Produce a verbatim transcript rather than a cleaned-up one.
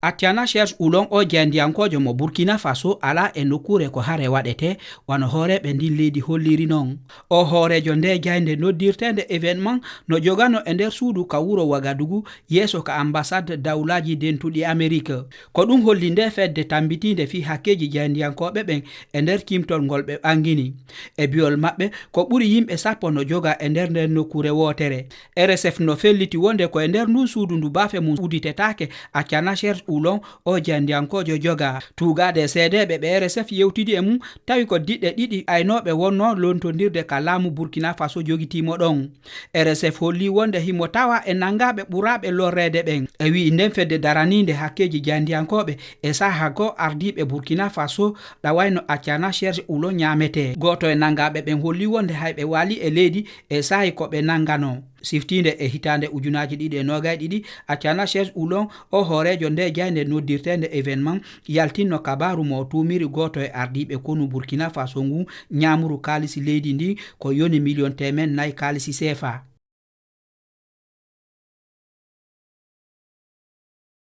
Atiana Cherche Oulon, o jayndiyankoojo mo Burkina Faso, alaa e nokkuure ko hare waɗetee, wano hooreeɓe ndin leydi holliri non. O hooreejo ndee jaynde noddirteende événement no jogano e nder suudu ka wuro Wagadugu, yeeso ka ambassade dawlaaji dentuɗi Amerik. Ko ɗum holli ndee fedde tambitiinde fii hakkeeji jayndiyankooɓe ɓen e nder cimtol ngol ɓe ɓangini. E bi'ol maɓɓe, ko ɓuri yimɓe sappo no jogaa e nder nden nokkuure wootere. R S F no felliti wonde ko e nder ndun suudu ndu baafe mum uditetaake, Atiana Cherche Oulon, o jayndiyankoojo, jogaa. Tuugaade e seedeeɓe ɓe R S F yewtidi e mum, tawi ko diɗɗe ɗiɗi aynooɓe wonnoo lontondirde ka laamu Burkina Faso jogitii mo ɗon. R S F holli wonde himo tawa e nanngaaɓe ɓuraaɓe lorreede ɓen. E wi'i nden fedde daraniinde hakkeeji jayndiyankooɓe e saha goo ardiiɓe Burkina Faso ɗawayno Atiana Cherche Oulon ñaametee. Gooto e nanngaaɓe ɓen holli wonde hay ɓe waali e leydi e saa'i ko ɓe nannganoo. Siftiinde e hitaande ujunaaji ɗiɗi e noogay ɗiɗi, Atiana Cherche Oulon, o hooreejo ndee jaynde noddirteende événement, yaltinno kabaaru mo o tuumiri gooto e ardiiɓe konu Burkina Faso ngun ñaamuru kaalisi leydi ndin ko yoni miliyon teemen nayi kaalisi seefa.